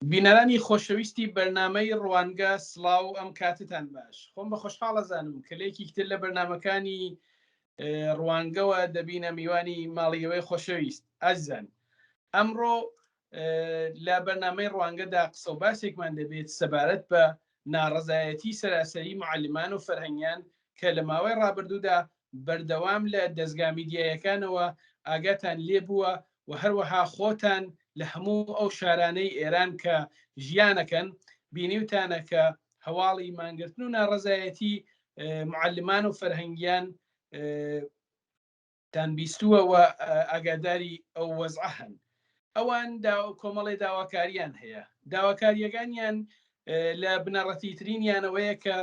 بینەرانی خۆشەویستی بەرنامەی ڕوانگە سڵاو ئەم کاتتان باش خۆم بە خۆشحاڵ ئەزانم کە لە یەکێکی تر لە بەرنامەکانی ڕوانگەوە دەبینە میوانی ماڵیەوەی خۆشەویست ئازیزان ئەمڕۆ لە بەرنامەی ڕوانگەدا قسە و باسێکمان دەبێت سەبارەت بە ناڕەزایەتی سەراسەری معلمان و فەرهەنگیان کە لە ماوەی ڕابردوودا بەردەوام لە دەزگا میدیایەکانەوە ئاگاتان لێ بووە و هەروەها خۆتان لە هەموو ئەو شارانەی ئێران کە ژیانەکەن بینیوتانە کە هەواڵی مانگرتن و ناڕەزایەتی معلمان و فەرهەنگیان تان بیستووە و ئاگاداری ئەو وەزعە هەن. ئەوان کۆمەڵێ داواکاریان هەیە. داواکاریەکانیان لە بنەڕەتیترینیانەوەیە کە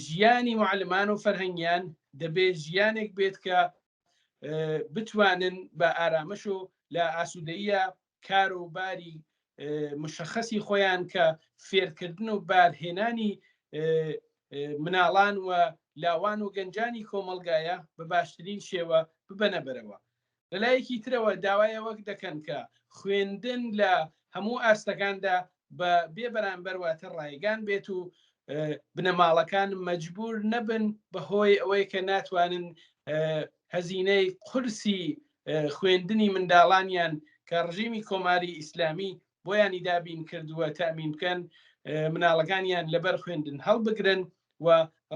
ژیانی معلمان و فەرهەنگیان دەبێت ژیانێک بێت کە بتوانن بە ئارامش و لە ئاسوودەیە کار و باری مشخصی خۆیان کە فێرکردن و بارهێنانی مناڵان و لاوان و گەنجانی کۆمەڵگایە بە باشترین شێوە ببەنە بەرەوە. لە لایەکی ترەوە داوای ئەوە دەکەن کە خوێندن لە هەموو ئاستەکاندا بە بێ بەرامبەر واتە ڕایگان بێت و بنەماڵەکان مەجبور نەبن بەهۆی ئەوەی کە ناتوانن هەزینەی قورسی خوێندنی منداڵانیان کە ڕژیمی کۆماری ئیسلامی بۆیانی دابین کردووە تامین بکەن مناڵەکانیان لەبەر خوێندن هەڵبگرن و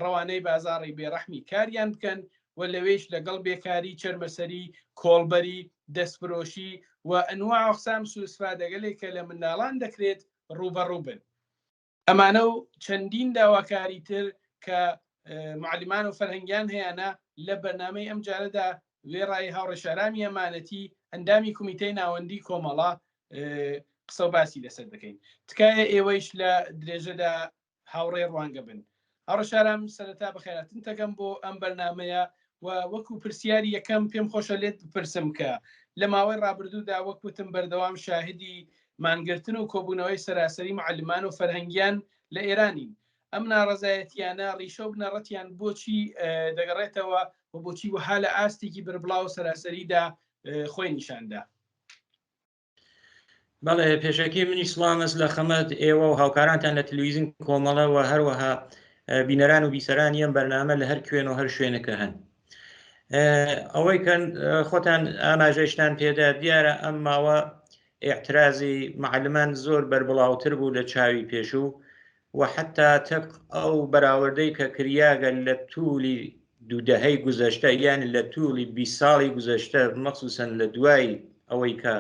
ڕەوانەی بازاڕی بێڕەحمی کاریان بکەن و لەوێش لەگەڵ بێکاری چەرمەسەری کۆڵبەری دەستفرۆشی و ئەنواع ئەقسام سوئیسفادەگەلێک کە لە منداڵان دەکرێت ڕووبەڕوو بن. ئەمانە و چەندین داواکاری تر کە معلمان و فەرهەنگیان هەیانە لە بەرنامەی ئەم جارەدا وێڕای هاوڕێ شەهرامی ئەمانەتی ئەندامی کومیتەی ناوەندی کۆمەڵە قسە و باسی لەسەر دەکەین. تکایە ئێوەیش لە درێژەدا هاوڕێی ڕوانگە بن. هاوڕێ شارام سەرەتا بەخێراتن تەکەم بۆ ئەم بەرنامەیە و وەکو پرسیاری یەکەم پێم خۆشە لێت بپرسم کە لە ماوەی ڕابردوودا وەک وتم بەردەوام شاهدی مانگرتن و کۆبوونەوەی سەراسەری معلمان و فەرهەنگیان لە ئێرانین ئەم ناڕەزایەتیانە ڕیشە و بنەڕەتیان بۆچی دەگەڕێتەوە و بۆچی وەها لە ئاستێکی بربڵاو و سەراسەریدا خۆی نیشاندا؟ بەڵێ پێشەکی منی سڵامەس لە خەمەت ئێوە و هاوکارانتان لە تلویزیون کۆمەڵە و هەروەها بینەران و بیسەرانی ئەم بەرنامە لە هەر کوێن و هەر شوێنەکە هەن ئەوەی کە خۆتان ئاماژەشتان پێدا دیارە ئەم ماوە اعترازی معلمان زۆر بەربڵاوتر بوو لە چاوی پێشوو و حەتا تەبق ئەو بەراوردەی کە کریاگە لە توولی دوو دەهەی گوزەشتە یان لە توولی 20 ساڵی گوزەشتە مەخسوسەن لە دوای ئەوەی کە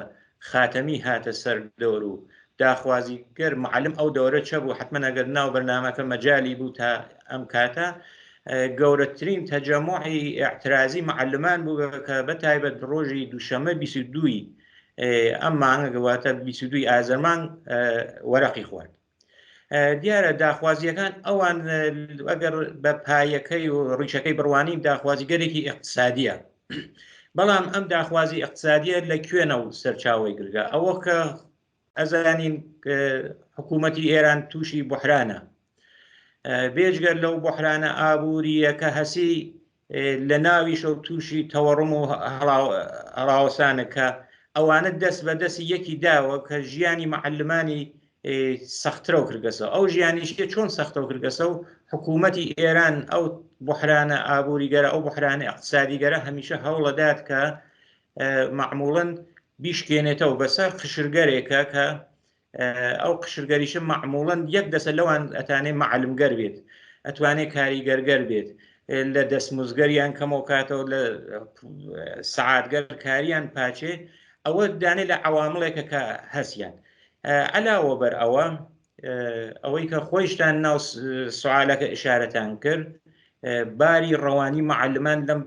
خاتەمی هاتە سەر دەور و داخوازی گەر معلم ئەو دەورە چە بوو حتمما ئەگەر ناو بەرنامەکە مەجالی بوو تا ئەم کاتە گەورەترین تەجەموعی اعترازی معلمان بوو کە بە تایبەت ڕۆژی دووشەممە 22 ئەم مانگە واتە 22 ئازەرمان وەرەقی خوارد دیارە داخوازیەکان ئەوان ئەگەر بە پایەکەی و ڕیشەکەی بڕوانین داخوازیگەرێکی اقتصادیە بەڵام ئەم داخوازی اقتصادیە لە کوێنە و سەرچاوی گرگە ئەوە کە ئەزانین حکوومەتی ئێران تووشی بحرانە بێجگەر لەو بحرانە ئابووریە کە هەسی لە ناویشەوە تووشی تەوەڕم و هەڵاوەسانە کە ئەوانە دەست بە دەستی یەکی داوە کە ژیانی معلمانی سەخترەوە کردگەسەوە ئەو ژیانیشیە چۆن سەختەوە کردگەسە و حکوومەتی ئێران ئەو بحرانە ئابووریگەرە ئەو بحرانە اقتصادیگەرە هەمیشە هەوڵەدات کە معموڵەن بیشکێنێتەوە بەسەر قشرگەرێکە کە ئەو قشرگەریشە مەعموڵەن یەک دەسە لەوان ئەتانێ مەعلمگەر بێت ئەتوانێ کاریگەرگەر بێت لە دەستمزگەریان کەمەوە کاتەوە لە سەعاتگەر کاریان پاچێ ئەوە دانێ لە عوامڵێکە کە هەسیان علاوە بەر ئەوە ئەوەی کە خۆیشتان ناو سوالەکە ئشارەتان کرد باری ڕەوانی معلمان لەم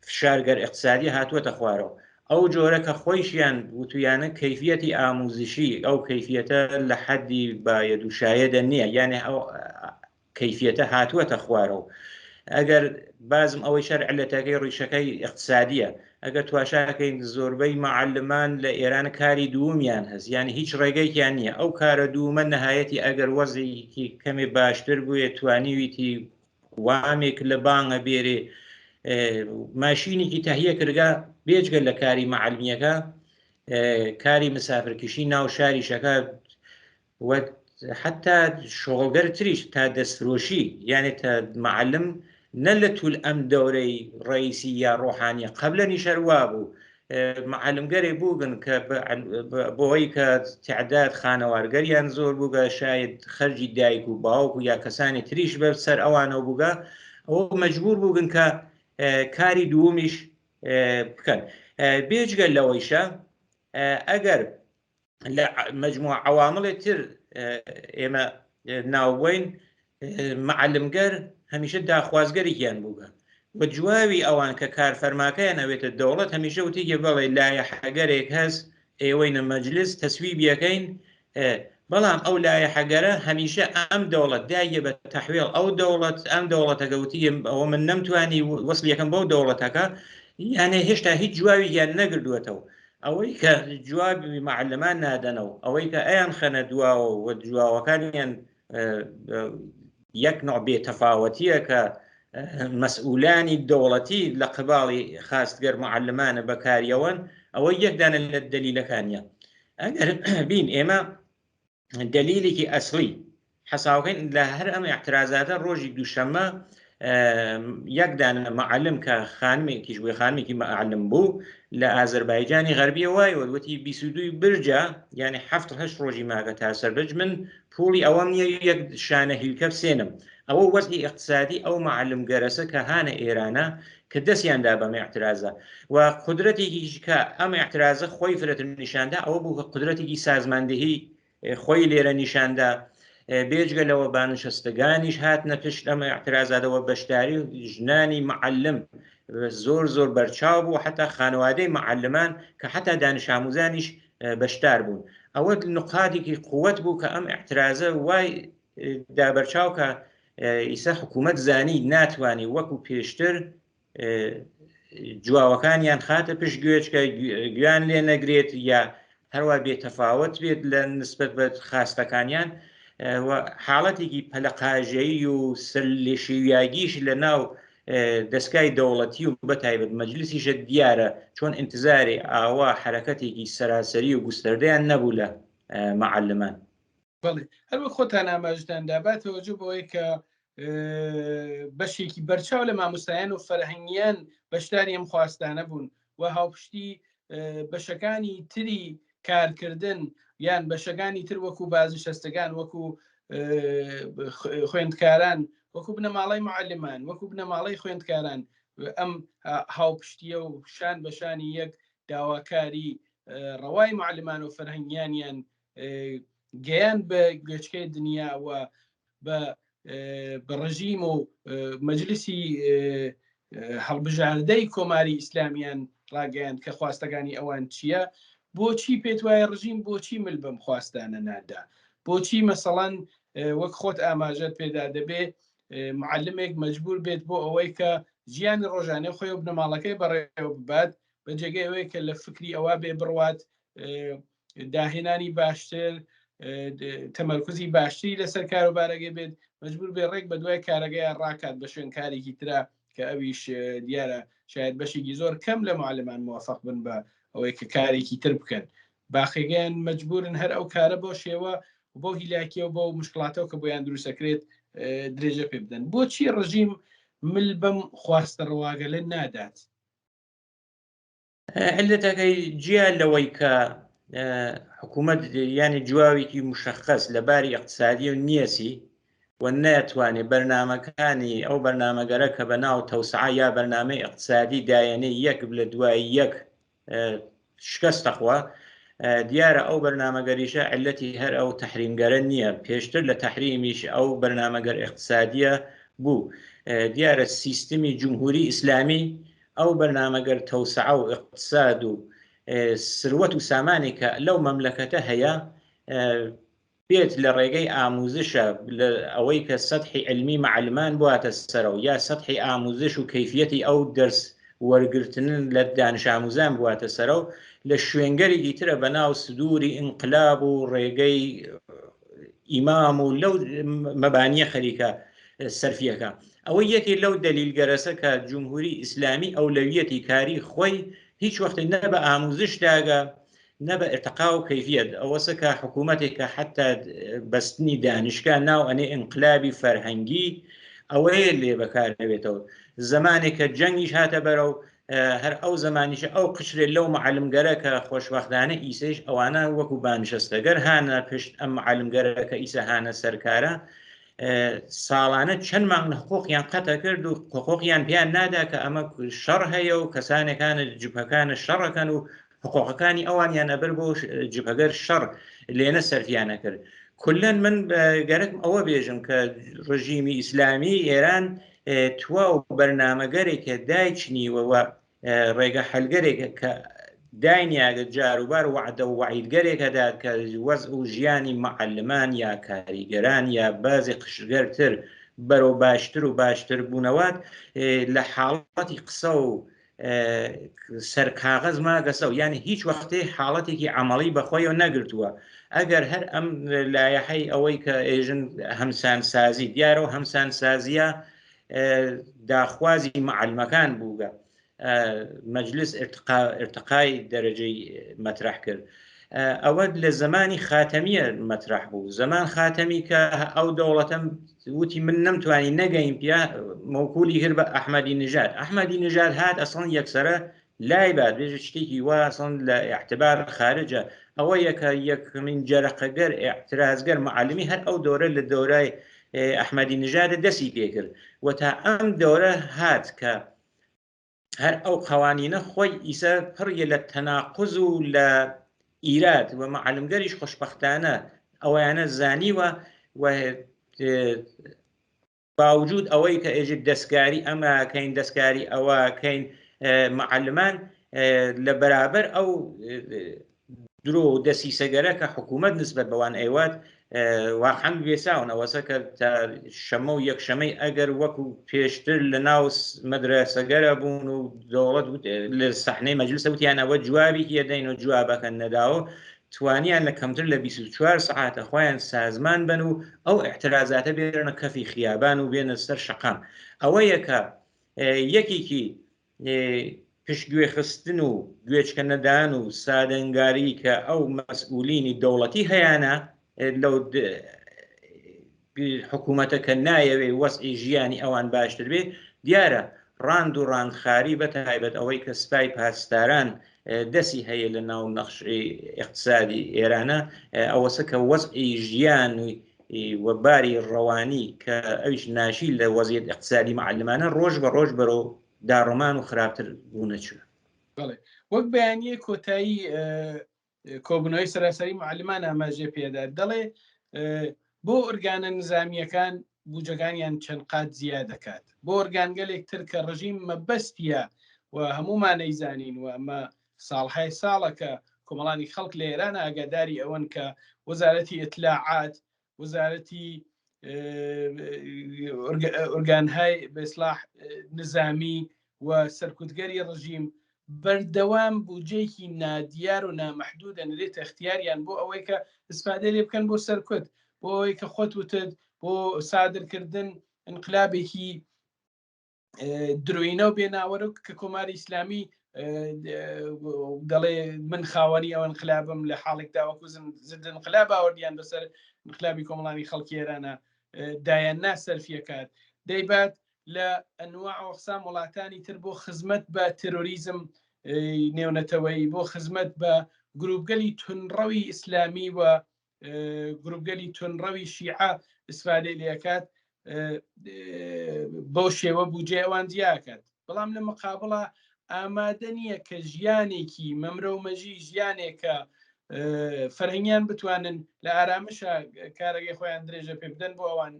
فشارگەر ئیقتسادی هاتووەتە خوارەوە ئەو جۆرە کە خۆیشیان وتویانە کەیفیەتی ئاموزشی ئەو کەیفیەتە لە حەدی باید و شایەدە نییە یانێ ئەو کەیفیەتە هاتووەتە خوارەوە ئەگەر بازم ئەوەی شەر علەتەکەی ڕیشەکەی اقتصادیە ئەگەر تواشاکەین زۆربەی معلمان لە ئێران کاری دوومیان هەست یعنی هیچ ڕێگەیەکیان نییە ئەو کارە دوومە نهایەتی ئەگەر وەزیکی کەمێ باشتر بووێ توانیویتی وامێک لە بانگە بێرێ ماشینێکی تەهیە کردگە بێجگە لە کاری مەعلمیەکە کاری مسافرکشی ناو شاریشەکە. و حتا شغڵگەر تریش تا دەستفرۆشی یانێ تا معلم نە لە تول ئەم دەورەی ڕئیسی یا ڕۆحانیە قبلەنیش هەر وابوو معلمگەرێ بووگن کە بۆی کە تعداد خانەوارگەریان زۆر بووگە شاید خەرجی دایک و باوک و یا کەسانی تریش بە سەر ئەوانەوە بووگە ئەوە مەجبور بووگن کە کاری دوومیش بکەن بێجگە لەوەیشە ئەگەر لە مجموعە عوامڵێ تر ئێمە ناوبووین معلمگەر هەمیشە داخوازگەرێکیان بووگە و جوابی ئەوان کە کارفەرماکەیان ئەوێتە دەوڵەت هەمیشە وتیگە بەڵێ لایەحەگەرێک هەست ئێوەی نە مەجلس تەسویبیەکەین بەڵام ئەو لایەحەگەرە هەمیشە ئەم دەوڵەت دایە بە تەحویڵ ئەو دەوڵەت ئەم دەوڵەتەکە وتی ئەوە من نەمتوانی وەسڵ یەکەم بەو دەوڵەتەکە یانێ هێشتا هیچ جوابێکیان نەگردووەتەوە ئەوەی کە جوابی معلمان نادەنەوە ئەوەی کە ئەیان خەنە دواوە و جواوەکانیان یەک نوع بێتەفاوەتیە کە مەسئولانی دەوڵەتی لە قباڵی خاستگەر معلمانە بەکاریەوەن ئەوە یەکدانە لە دەلیلەکانیە ئەگەر بین ئێمە دەلیلێکی ئەسڵی حەساوکەین لە هەر ئەم اعترازاتە ڕۆژی دووشەممە یەک دانە معلم کە خانمێکیش بووی خانمێکی معلم بوو لە ئازەربایجانی غەربیە وای وتی 22 برجە یعنی هەفت هەشت ڕۆژی ماگە تا سەربرج من پوڵی ئەوەم نییە یەک شانە هیلکە بسێنم ئەوە وەزعی ئیقتسادی ئەو معلم گەرەسە کە هانە ئێرانە کە دەستیان دا بەم اعترازە و قودرەتێکیش کە ئەم اعترازە خۆی فرەتر نیشاندا ئەوە بوو کە قودرەتێکی سازماندهی خۆی لێرە نیشاندا بێجگە لەوە بانشەستەگانیش هاتنە پشت ئەم اعترازاتەوە بەشداری ژنانی معلم زۆر زۆر بەرچاو بوو حتا خانەوادەی معلمان کە حتا دانش ئاموزانیش بەشدار بوون ئەوە نقادێکی قوت بوو کە ئەم اعترازە وای دا بەرچاو کە ئیسا حکوومەت زانی ناتوانانی وەکو پێشتر جواوەکانیان خاتە پشت گوێچکە گویان لێ نەگرێت یا هەروە بێتەفاوت بێت لە نسبەت بە خاستەکانیان و حاڵەتێکی پەلەقاژەیی و سەرلێشێویاگیش لە ناو دەستگای دەوڵەتی و بەتایبەت مەجلسیشە دیارە چۆن ئینتزاری ئاوا حەرەکەتێکی سەراسەری و گوستەردەیان نەبوو لە مەعەلمان. بەڵێ هەر وەک خۆتان ئاماژتان دا با تەوەجو بەوەی کە بەشێکی بەرچاو لە مامۆستایان و فەرهەنگیان بەشداری ئەم خواستانە بوون و هاوپشتی بەشەکانی تری کارکردن یان بەشەکانی تر وەکو بازنشەستەکان وەکو خوێندکاران وەکو بنەماڵەی معلمان وەکو بنەماڵەی خوێندکاران ئەم هاوپشتیە و شان بە شانی یەک داواکاری ڕەوای معلمان و فەرهەنگیانیان گەیان بە گوێچکەی دنیا و بە بە ڕژیم و مەجلیسی هەڵبژاردەی کۆماری ئیسلامیان ڕاگەیاند کە خواستەکانی ئەوان چییە بۆچی پێت وایە ڕژیم بۆچی مل بەم خواستانە نادا بۆچی مەسەڵەن وەک خۆت ئاماژەت پێدا دەبێ معلمێک مەجبور بێت بۆ ئەوەی کە ژیانی ڕۆژانە خۆی و بنەماڵەکەی بەڕێوە ببات بە جێگەی ئەوەی کە لە فکری ئەوە بێ بڕوات داهێنانی باشتر تەمەرکزی باشتری لەسەر کاروبارەکەی بێت مجبور بێ ڕێک بە دوای کارەکەیان ڕاکات بە شوێن کارێکی ترا کە ئەویش دیارە شاید بەشێکی زۆر کەم لە معلمان موفق بن بە ئەوەی کە کارێکی تر بکەن باقیگەیان مجبورن هەر ئەو کارە بۆ شێوە بۆ هیلاکیەوە بۆ مشکلاتەوە کە بۆیان دروستەکرێت درێژە پێ بدەن بۆچی ڕژیم مل بەم خواستە ڕەواگەلە نادات علەتەکەی جیا لەوەی کە حکوومەت یانی جواوێکی مشخص لە باری اقتصادی و نیەسی و ناتوانێت بەرنمەکانی ئەو بەرنمەگەرە کە بە ناو تەوسعە یا بەرنمەی اقتصادی دایەنێ یەک لە دوای یەک شکستەخوا دیارە ئەو بەرنمەگەریشە علەتی هەر ئەو تحریمگەرە نییە پێشتر لە تحریمیش ئەو بەرنمەگەر اقتصادیە بوو دیارە سیستمی جمهوری ئیسلامی ئەو بەرنامەگەر تەوسعە و ئیقتساد و سروەت و سامانی کە لەو مەملەکەتە هەیە بێت لە ڕێگەی ئاموزشە لە ئەوەی کە سەتحی علمی معلمان بواتە سەرەوە یا سەتحی ئاموزش و کەیفیەتی ئەو دەرس وەرگرتن لە دانش ئاموزان بواتە سەرەوە لە شوێنگەرێکی ترە بە ناو سدوری ئینقلاب و ڕێگەی ئیمام و لەو مەبانیە خەریکە سەرفیەکە ئەوە یەکێ لەو دەلیلگەرەسە کە جمهوری ئیسلامی ئەولەویەتی کاری خۆی هیچ وەختی نە بە ئاموزش داگە نە بە ئرتقا و کەیفیەت. ئەوەسە کە حکوومەتێک کە حەتا بەستنی دانشگا ناو ئەنێ ئینقلابی فەرهەنگی ئەوەیە لێ بەکار نەوێتەوە. زەمانێک کە جەنگیش هاتە بەرەو هەر ئەو زەمانیشە ئەو قشرێ لەو معەلمگەرە کە خۆشبەختانە ئیسەیش ئەوانە وەکو بانشەستەگەر هانە پشت ئەم معەلمگەرە کە ئیسە هانە سەرکارە ساڵانە چەند مانگ لە حقوقیان قەتە کرد و حقوقیان پێیان نادا کە ئەمە شەڕ هەیە و کەسانێکانە جبهەکانە شەڕەکەن و حقوقەکانی ئەوانیان ئەبەر بۆ جبهەگەر شەڕ لێنە سەرفیانە کرد. کولەن من گەرەکم ئەوە بێژم کە ڕژیمی ئیسلامی ئێران تواو بەرنامەگەرێکە دایچنیوە و ڕێگە حەلگەرێکە کە داینیاگە جاروبار وەعدە و وەعیدگەرێکە داد کە وەزع و ژیانی معەلمان یا کاریگەران یا بازی قشرگەرتر بەرەو باشتر و باشتر بوونەوات لە حاڵەتی قسە و سەر کاغەز ماگەسەو یعنی هیچ وەختێ حاڵەتێکی عەمەڵی بەخۆیەوە نەگرتووە ئەگەر هەر ئەم لایەحەی ئەوەی کە ئێژن هەمسانسازی دیارە و هەمسانسازیە داخوازی معلمەکان بووگە مەجلس ارتقای دەرەجەی مەترح کرد ئەوە لە زمانی خاتەمیە مەترح بوو زەمان خاتەمی کە ئەو دەوڵەتەم وتی من نەمتوانی نەگەیم پیا مەوکولی کرد بە ئەحمەدی نژاد ئەحمەدی نژاد هات ئەسڵەن یەکسەرە لای بات بێژە شتێکی وا ئەسڵەن لە اعتبار خارجە ئەوە یەکە یەکمین جەرەقەگەر اعترازگەر معلمی هەر ئەو دەورە لە دەورای ئەحمەدی نژاد دەسی پێکرد و تا ئەم دەورە هات کە هەر ئەو قوانینە خۆی ئیسە پڕیە لە تەناقوز و لە ئیراد و معلمگەریش خۆشبەختانە ئەوەیانە زانیوە و باوجود ئەوەی کە ئێژێت دەستکاری ئەمە کەین دەستکاری ئەوە کەین معلمان لە بەرابەر ئەو درۆ و دەسیسەگەرە کە حکوومەت نسبەت بەوان ئەیوات واقعا وێساون. ئەوەسە کە تا شەمە و یەکشەمەی ئەگەر وەکو پێشتر لە ناو مەدرەسەگەرە بوون و دەوڵەت لە سەحنەی مەجلسە وتیان ئەوە جوابێکی ئەدەین و جوابەکە نەداوە، توانیان لە کەمتر لە 24 سەعاتە خۆیان سازمان بەن و ئەو ئیعترازاتە بێنە کەفی خیابان و بێنە سەر شەقام. ئەوەیە کە یەکێکی پشتگوێخستن و گوێچکە نەدان و سادەنگاری کە ئەو مەسئولینی دەوڵەتی هەیانە لەو حکوومەتە کە نایەوێ وەزعی ژیانی ئەوان باشتر بێ، دیارە ڕاند و ڕاندخاری بە تایبەت ئەوەی کە سپای پاسداران دەسی هەیە لە ناو نەخشی ئیقتسادی ئێرانە ئەوەسە کە وەزعی ژیان و باری ڕەوانی کە ئەویش ناشی لە وەزیەت ئیقتسادی معلمانە ڕۆژ بە ڕۆژ بەرەو داڕمان و خراپتر بوونە چوە. بەڵێ وەک بەیانیە کۆتایی کۆبوونەوەی سەراسەری معلمان ئاماژێ پێدا دەڵێ بۆ ئۆرگانە نزامیەکان بوجەکانیان چەند قات زیا دەکات بۆ ئۆرگانگەلێک تر کە ڕژیم مەبەستیە و هەمومان نەیزانین و ئەمە ساڵهای ساڵە کە کۆمەڵانی خەڵک لە ئێران ئاگاداری ئەوەن کە وەزارەتی ئیتلاعات وەزارەتی ئۆرگانهای بەسلاح نزامی و سەرکوتگەری ڕژیم بەردەوام بودجەیەکی نادیار و نامەحدود ئەنرێتە اختیاریان بۆ ئەوەی کە ئیسفادەی لێ بکەن بۆ سەرکوت، بۆ ئەوەی کە خۆت وتت بۆ سادرکردن ئینقلابێکی درۆینە و بێناوەرۆک کە کۆماری ئیسلامی دەڵێ من خاوەنی ئەو انقلابم لە حاڵێکدا وەکو زد انقلاب ئاوردیان بەسەر انقلابی کۆمەڵانی خەڵکی ئێرانە دایان نا سەرفیەکات دەیبات لە ئەنواع و ئەقسام وڵاتانی تر بۆ خزمەت بە تێرۆریزم نێونەتەوەیی، بۆ خزمەت بە گروپگەلی تونڕەوی ئیسلامی و گروپگەلی تونڕەوی شیعە ئیسفادەی لێکات، بەو شێوە بودجەی ئەوان جیاکات. بەڵام لە مقابڵە ئامادە نییە کە ژیانێکی مەمرە و مەژی، ژیانێک کە فەرهەنگیان بتوانن لە ئارامشە کارەکەی خۆیان درێژە پێ بدەن بۆ ئەوان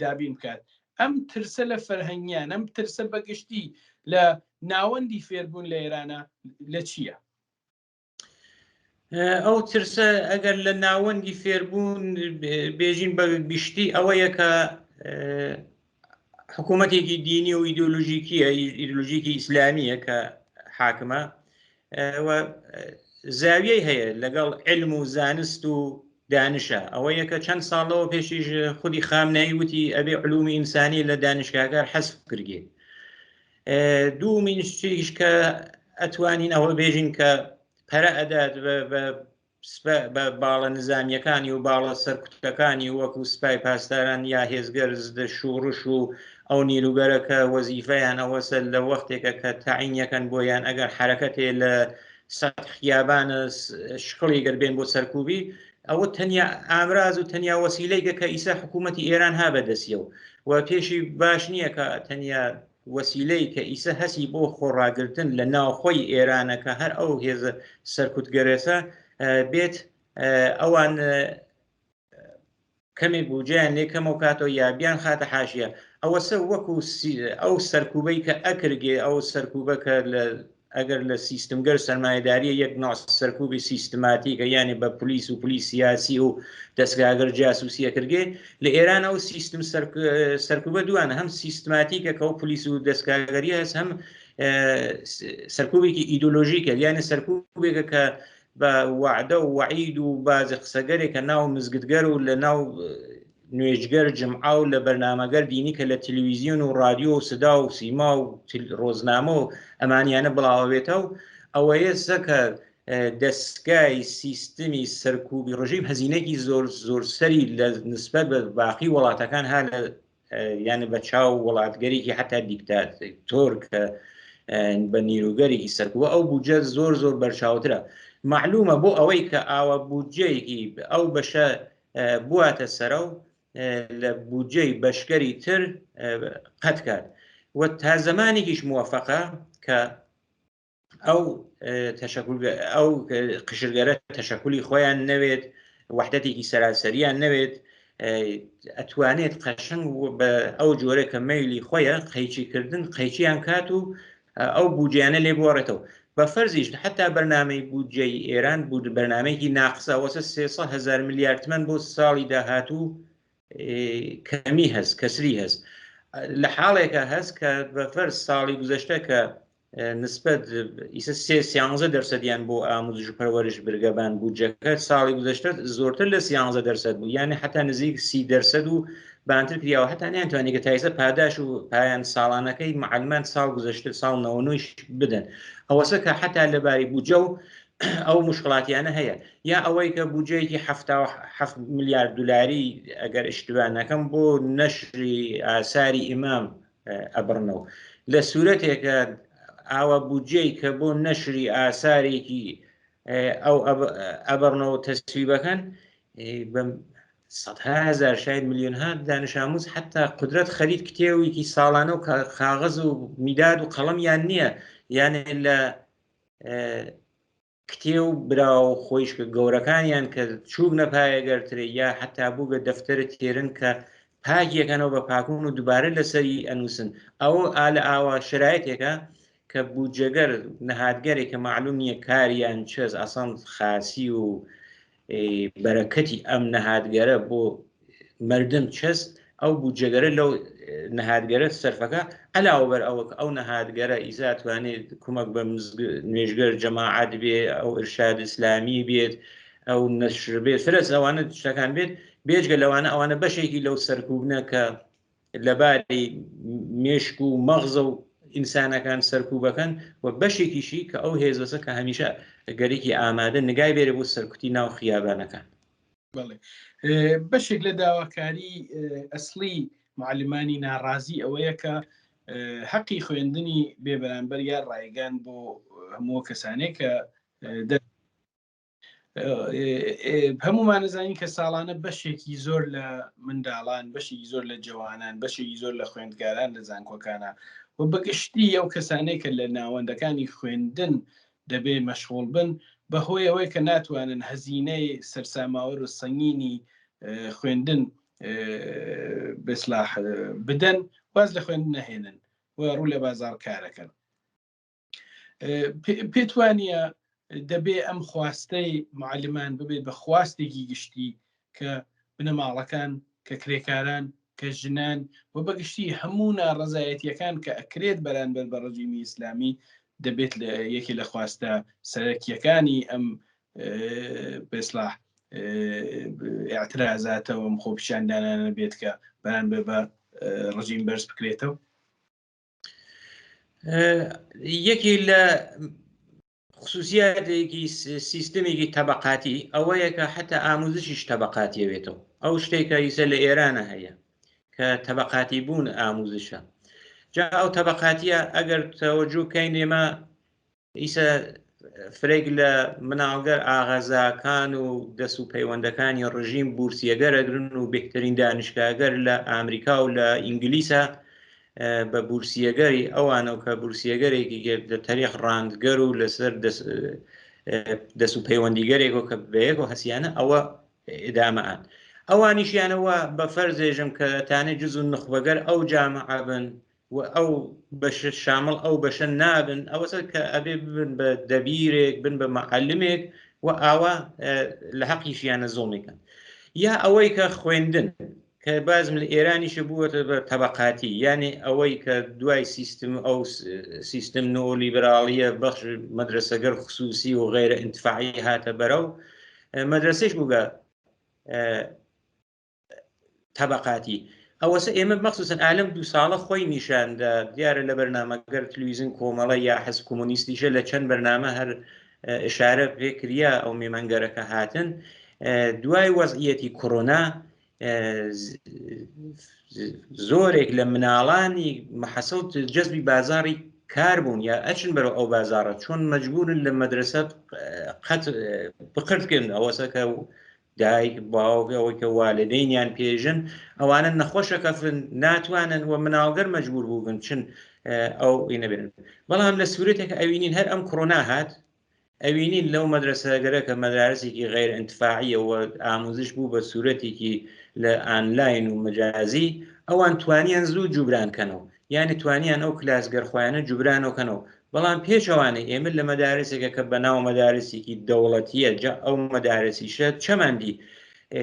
دابین بکات. ئەم ترسە لە فەرهەنگیان، ئەم ترسە بەگشتی لە ناوەندی فێربوون لە ئێرانە لە چییە؟ ئەو ترسە ئەگەر لە ناوەندی فێربوون بێژین بە گشتی ئەوەیە کە حکوومەتێکی دینی و ئیدۆلۆژیکیە، ئیدۆلۆژیکی ئیسلامیە کە حاکمە و زاویەی هەیە لەگەڵ علم و زانست و دانشە. ئەوە یەکە چەند ساڵەوە پێشیش خودی خامنەیی وتی ئەبێ علومی ئینسانی لە دانشگاکار حەزف کرگێ. دوومین شتیش کە ئەتوانین ئەوە بێژین کە پەرە ئەدات بە بە باڵە نزامیەکانی و باڵە سەرکوتەکانی وەکو سپای پاسداران یا هێزگەر زدە شوڕش و ئەو نیروگەرە کە وەزیفەیان ئەوەسە لە وەختێکە کە تەعینیەکەن بۆیان ئەگەر حرەکەتێ لە سەد خیابانە شکڵی گەر بێن بۆ سەرکوبی ئەوە تەنیا ئامراز و تەنیا وەسیلەیگە کە ئیسا حکوومەتی ئێران ها بەدەسیەوە و پێشی باش نییە کە تەنیا وەسیلەی کە ئیسە هەسی بۆ خۆڕاگرتن لە ناوخۆی ئێرانە کە هەر ئەو هێزە سەرکوتگەرەسە بێت ئەوان کەمێک بودجەیان لێ کەمەو کاتەوە یا بیان خاتە حاشیە ئەوەسە وەکو ئەو سەرکوبەی کە ئەکرگێ ئەو سەرکوبە کە لە ئەگەر لە سیستمگەر سەرمایەداریە یەک نوع سەرکوبی سیستماتیکە یانێ بە پلیس و پلیس سیاسی و دەستگاگەر جاسوسی ئەکرگێ لە ئێران ئەو سیستم سەرکوبە دوانە هەم سیستماتیکە کە ئەو پلیس و دەستگاگەری هەست هەم سەرکوبێکی ئیدۆلۆژیکە یانێ سەرکوبێکە کە بە وەعدە و وەعید و بازی قسەگەرێکە ناو مزگتگەر و لە ناو نوێژگەر جمعە و لە بەرنامەگەر دینی کە لە تلویزیۆن و ڕادیۆ و سدا و سیما و ڕۆزنامە و ئەمانیانە بڵاوەبێتەوە ئەوەیە سەکە دەستگای سیستمی سەرکوبی ڕژیم هەزینەکی زۆر زۆر سەری لە نسبەت بە باقی وڵاتەکان ها لە یانە بە چاو وڵاتگەرێکی حتا دیکتاتۆر کە بە نیروگەرێکی سەرکووە ئەو بودجە زۆر زۆر بەرچاوترە معلومە بۆ ئەوەی کە ئاوا بودجەیەکی ئەو بەشە بواتە سەرە و لە بودجەی بەشگەری تر قەت کات و تا زمانێکیش موفقە کە ئەو تەشەکول ئەو قشرگەرە تەشەکولی خۆیان نەوێت وحدەتێکی سەراسەریان نەوێت ئەتوانێت قەشنگ بە ئەو جۆرە کە مەیلی خۆیە قەیچیکردن قەیچیان کات و ئەو بودجیانە لێ بگۆڕێتەوە بە فەرزیش حتا بەرنامەی بودجەی ئێران بود بەرنامەیەکی ناقسە وەسە 300 هزار میلیارد تمەن بۆ ساڵی داهاتوو کەمی هەست کەسری هەست لە حاڵێکە هەست کە بە فەرز ساڵی گوزەشتە کە نسبەت ئیسە سێ سیانزە دەرسەدیان بۆ ئاموزش و پەروەرش برگەبان بودجەکە ساڵی گوزەشتە زۆرتر لە سیانزە دەرسەد بوو یانە حتا نزیک سی دەرسەد و بانتر کریاوە هەتا نیانتوانی کە تایسە پاداش و پایان ساڵانەکەی معلمان ساڵ گوزەشتە ساڵ نەوەنۆیش بدەن ئەوەسە کە حتا لەباری بودجە و ئەو مشکڵاتیانە هەیە یا ئەوەی کە بودجەیەکی هەفت میلیارد دلاری ئەگەر اشتباه نەکەم بۆ نەشری ئاساری ئیمام ئەبڕنەوە لە سوورەتێکە ئاوا بودجەی کە بۆ نەشری ئاسارێکی ئەو ئەبڕنەوە تەسویبەکەن بە سەدها هەزار شاید ملیۆنها دانش ئاموز حتا قدرەت خەرید کتێوێکی ساڵانە و کاغەز و میداد و قەڵەمیان نییە یانێ لە کتێ و برا و خۆیشکە گەورەکانیان کە چووبنە پایەگەرترێ یا حتا بووگە دەفتەرە تێرن کە پاکیەکەنەوە بە پاکون و دووبارە لەسەری ئەنووسن ئەوە ئالە ئاوا شرایەتێکە کە بودجەگەر نەهادگەرێک کە معلوم نییە کاریان چێز ئاسان خاسی و بەرەکەتی ئەم نەهادگەرە بۆ مردم چەس ئەو بودجەگەرە لەو نەهادگەرە سەرفەکە علاوە بەر ئەوە کە ئەو نەهادگەرە ئیزا توانێت کومەک بە نوێژگەر جەماعەت بێ ئەو ئرشاد ئیسلامی بێت ئەو نەشر بێت فرەس ئەوانە شتەکان بێت بێجگە لەوانە ئەوانە بەشێکی لەو سەرکوبنە کە لەباری مێشک و مەغزە و ئینسانەکان سەرکوبەکەن و بەشێکیشی کە ئەو هێزەسە کە هەمیشە گەرێکی ئامادە نگای بێرە بۆ سەرکوتی ناو خیابانەکان. بەڵێ بەشێک لە داواکاری ئەسڵی معلمانی ناڕازی ئەوەیە کە حەقی خوێندنی بێبەرامبەر یا ڕایگان بۆ هەموو کەسانێک کە هەمومان نزانین کە ساڵانە بەشێکی زۆر لە منداڵان بەشێکی زۆر لە جوانان بەشێکی زۆر لە خوێندکاران لە زانکۆکانە و بەگشتی ئەو کەسانەی کە لە ناوەندەکانی خوێندن دەبێ مەشغوڵ بن بەهۆی ئەوەی کە ناتوانن هەزینەی سەرساماوەر و سەنگینی خوێندن بسلاح بدەن واز لە خوێندن نەهێنن و ڕوو لە بازار کارەکەن پێت وانە دەبێ ئەم خواستەی معلمان ببێت بە خواستێکی گشتی کە بنەماڵەکان کە کرێکاران کە ژنان و بەگشتی هەموو ناڕەزایەتیەکان کە ئەکرێت بەرانبەر بە ڕژیمی ئیسلامی دەبێت لە یەکێ لە خواستە سەرەکیەکانی ئەم بەسلاح اعترازاتەوە ئەم خۆپیشاندانانە بێت کە بەرانبەر بە ڕژیم بەرز بکرێتەوە. یەکێ لە خصوصیاتێکی سیستمێکی تەبقاتی ئەوەیە کە حتا ئاموزشیش تەبقاتیەوێتەوە ئەو شتێکە ئیسە لە ئێرانە هەیە کە تەبقاتی بوون ئاموزشە جا ئەو تەبقاتیە ئەگەر تەوەجو کەین ئێمە ئیسە فرێک لە مناڵگەر ئاغازاکان و دەس و پەیوەندەکانی ڕژیم بورسیەگەر ئەگرن و بهترین دانیشگاگەر لە ئامریکا و لە ئینگلیسە بە بورسیەگەری ئەوانەوە کە بورسیەگەرێکی لە تەریق ڕاندگەر و لەسەر دەس و پەیوەندیگەرێکەوە کە بەیەکەوە هەسیانە ئەوە ئدامە ئان ئەوانیشیانەوە بە فەرزێژم کە تانێ جز و نخبەگەر ئەو جامعە بن و ئەو بەشە شامڵ ئەو بەشە نابن ئەوەسە کە ئەبێ ببن بە دەبیرێک بن بە معلمێک و ئاوا لە حەقیشیانە زۆڵمیکەن یا ئەوەی کە خوێندن کە بازم لە ئێرانیشە بووەتە بە تەبقاتی یعنی ئەوەی کە دوای سیستم ئەو سیستم نۆلیبراڵیە بەخش مەدرسەگەر خصوصی و غیرە ئینتفاعی هاتە بەرەو مەدرسەش بووگە تەبقاتی ئەوەسە ئێمە مەخصوصەن ئالم دو ساڵە خۆی نیشاندا دیارە لە بەرنامەگەر تلویزیۆن کۆمەڵە یا حزب کۆمۆنیستیشە لە چەند بەرنامە هەر ئشارە پێکریا ئەو مێمانگەرەکە هاتن دوای وەزعیەتی کۆرۆنا زۆرێک لە مناڵانی محەسڵ جەزبی بازاری کار بوون یا ئەچن بەرەو ئەو بازارە چۆن مەجبورن لە مەدرسە قەت بقرتکن ئەوەسە کە دایک باوک ئەوەی کە والدەینیان پێژن ئەوانە نەخۆشە کەفن ناتوانن و مناڵگەر مەجبور بووبن چن ئەو ئینە بێن بەڵام لە سوورەتێک ئەوینین هەر ئەم کۆرۆنا هات ئەوینین لەو مەدرسەگەرە کە مەدارسێکی غیر انتفاعیە و ئاموزش بوو بە سوورەتێکی لە ئانلاین و مەجازی ئەوان توانیان زوو جوبران کەنەوە یعنی توانیان ئەو کلاسگەر خۆیانە جوبرانەوە کەنەوە بەڵام پێچەوانەی ئێمە لە مەدارسێکە کە بەناو مەدارسێکی دەوڵەتیە جا ئەو مەدارسیشە چەمان دی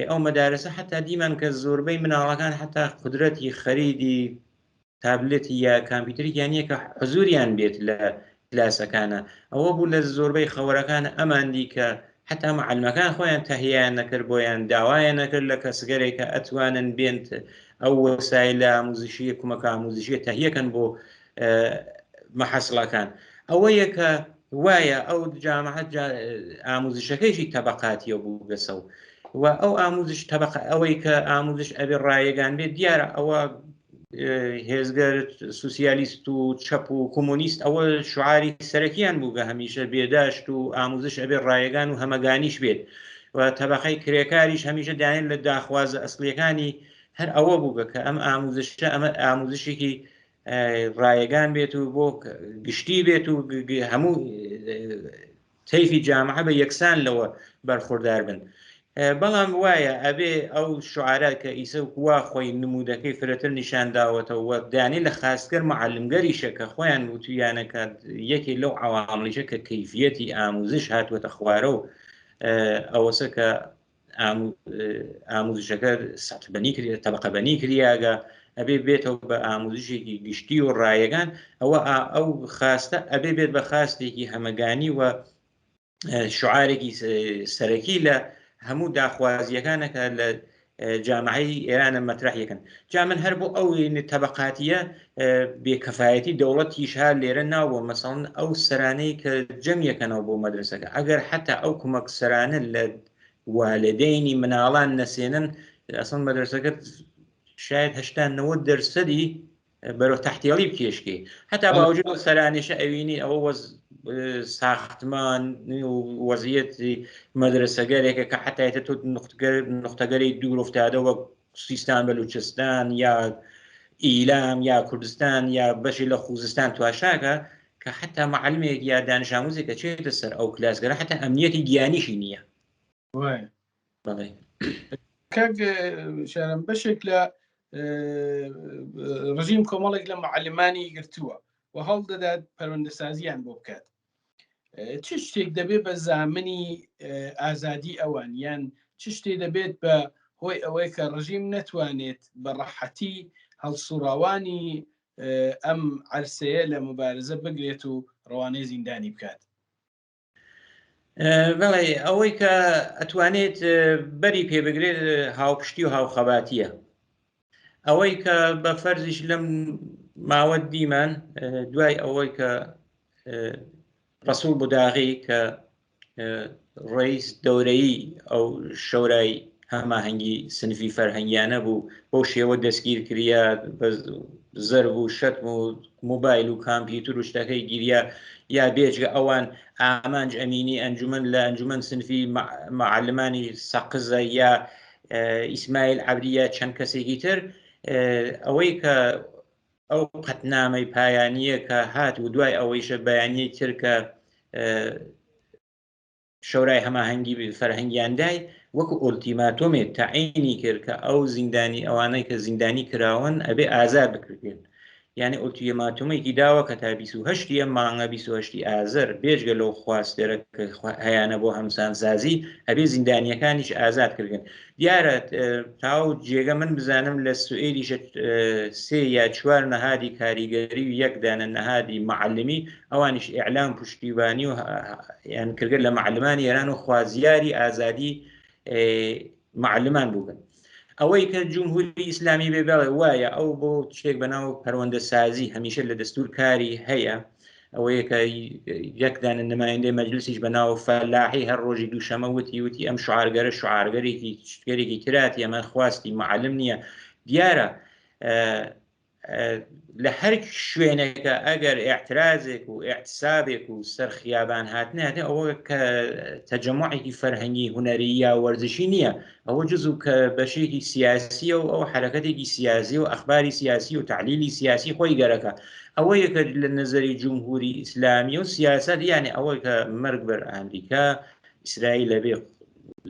ئەو مەدارسە حتا دیمان کە زۆربەی مناڵەکان حتا قدرەتی خەریدی تابلێتی یا کامپیوتەرێکیان نییە کە حزوریان بێت لە کلاسەکانە ئەوە بوو لە زۆربەی خەوەرەکان ئەمان دی کە حتا معلمەکان خۆیان تەهیان نەکرد بۆیان داوایان نەکرد لە کەسگەرێک کە ئەتوانن بێنت ئەو وەسایلە ئاموزشیە کومەکە ئاموزشیە تەهیەکەن بۆ مەحەسڵەکان ئەوەیە کە وایە ئەو جامعە ئاموزشەکەیشی تەبقاتیە بوو گەسەو و ئەو ئاموزش تەبقە ئەوەی کە ئاموزش ئەبێ ڕایەگان بێت دیارە ئەوە هێزگەر سوسیالیست و چەپ و کۆمۆنیست ئەوە شعاری سەرەکیان بوو کە هەمیشە بێداشت و ئاموزش ئەبێ ڕایەگان و هەمەگانیش بێت و تەبقەی کرێکاریش هەمیشە داێن لە داخوازە ئەسڵیەکانی هەر ئەوە بووگە کە ئەم ئاموزشە ئەمە ئاموزشێکی ڕایەگان بێت و بۆ گشتی بێت و هەموو تەیفی جامعە بە یەکسان لەوە بەرخوردار بن بەڵام وایە ئەبێ ئەو شعارە کە ئیسە وا خۆی نمودەکەی فرەتر نیشان داوەتەوە دانی لە خاستگەر معلمگەریشە کە خۆیان وتویانە کە یەکێ لەو عواملیشە کە کەیفیەتی ئاموزش هاتووەتە خوارە و ئەوەسە کە ئاموزشەکە سەتبەنی کرد تەبقەبەنی کریاگە ئەبێ بێتەوە بە ئاموزشێکی گشتی و ڕایەگان ئەوە ئەو خاستە ئەبێ بێت بە خاستێکی هەمەگانی و شعارێکی سەرەکی لە هەموو داخوازیەکانەکە لە جامعەی ئێرانە مەترح یەکەن جا من هەر بۆ ئەو تەبقاتیە بێکەفایەتی دەوڵەتیش هەر لێرە ناوە مەسەڵەن ئەو سەرانەی کە جەم یەکەنەوە بۆ مەدرسەکە ئەگەر حتا ئەو کومەک سەرانە لە والدەینی مناڵان نەسێنن ئەسڵ مەدرسەکە شاید هەشتا نەوە دەرسەدی بەرەو تەحتێڵی بکێشکەی هەتا باوجود ئەو سەرانیشە ئەوینی ئەوە وەز ساختمان و وەزیەتی مەدرسەگەرێکە کە حتایتە تۆ نقطەگەری دوور افتادە وەک سیستان بەلوچستان یا ئیلام یا کوردستان یا بەشی لە خوزستان تواشاکە کە حتا معلمێک یا دانش ئاموزێک کە چێتە سەر ئەو کلاسگەرە حتا ئەمنیەتی گیانیشی نییە. وایە. بەڵێ. کاک شارم بەشێک لە ڕژیم کۆمەڵێک لە معلمانی گرتووە و هەوڵ دەدات پەروەندەسازیان بۆ بکات. چ شتێک دەبێت بە زامنی ئازادی ئەوان یان چ شتێ دەبێت بە هۆی ئەوەی کە ڕژیم نەتوانێت بە ڕەحەتی هەڵسوڕاوانی ئەم عەرسەیە لە مبارزە بگرێت و ڕەوانەی زیندانی بکات؟ بەڵێ ئەوەی کە ئەتوانێت بەری پێ بگرێت هاوپشتی و هاوخەباتیە ئەوەی کە بە فەرزیش لەم ماوە دیمان دوای ئەوەی کە ڕەسوڵ بوداغی کە ڕئیس دەورەیی ئەو شەورای هەماهەنگی سنفی فەرهەنگیانە بوو بەو شێوە دەستگیر کریا بە زەرب و شەتم و موبایل و کامپیوتر و شتەکەی گیریا یا بێجگە ئەوان ئامانج ئەمینی ئەنجومەن لە ئەنجومەن سنفی معلمانی سەقزە یا ئیسماعیل عەبدی یا چەند کەسێکی تر ئەوەی کە ئەو قەتنامەی پایانییە کە هات و دوای ئەوەیشە بەیانیەی تر کە شەورای هەماهەنگی فەرهەنگیان دای وەکو ئۆلتیماتۆمێ تەعینی کرد کە ئەو زیندانی ئەوانەی کە زیندانی کراون ئەبێ ئازاد بکرێن یعنی ئۆلتیماتۆمێکی داوە کە تا 28 ئەم مانگە 28 ئازەر بێجگە لەو خواستێرە کە هەیانە بۆ هەمسانسازی ئەبێ زیندانیەکانیش ئازاد کردن دیارە تاو جێگە من بزانم لە سوئێدیشە سێ یا چوار نەهادی کاریگەری و یەک دانە نەهادی معلمی ئەوانیش ئیعلام پشتیوانی و یان کردگە لە معلمانی ئێران و خوازیاری ئازادی معلمان بووگن ئەوەی کە جمهوری ئیسلامی بێ بەڵێ وایە ئەو بۆ شتێک بەناو پەروەندەسازی هەمیشە لە دەستور کاری هەیە ئەوەیە کە یەک دانە نمایندەی مەجلسیش بە ناو فەلاحی هەر ڕۆژی دووشەمە وتی وتی ئەم شعارگەرە شعارگەرێکی شتگەرێکی تراتی ئەمە خواستی معلم نییە دیارە لە هەر شوێنێکە ئەگەر ئاعترازێک و اعتسابێک و سەر خیابان هاتنێت ئەوە کە تەجەمعێکی فەرهەنگی هونەری یا وەرزشی نییە ئەوە جزو کە بەشێکی سیاسیە و ئەو حرەکەتێکی سیاسی و ئەخباری سیاسی و تعلیلی سیاسی خۆی گەرەکە ئەوەیە کە لە نظری جمهوری ئیسلامی و سیاست یعنی ئەوەی کە مەرگ بەر ئەمریکا ئیسرائیل لەبێ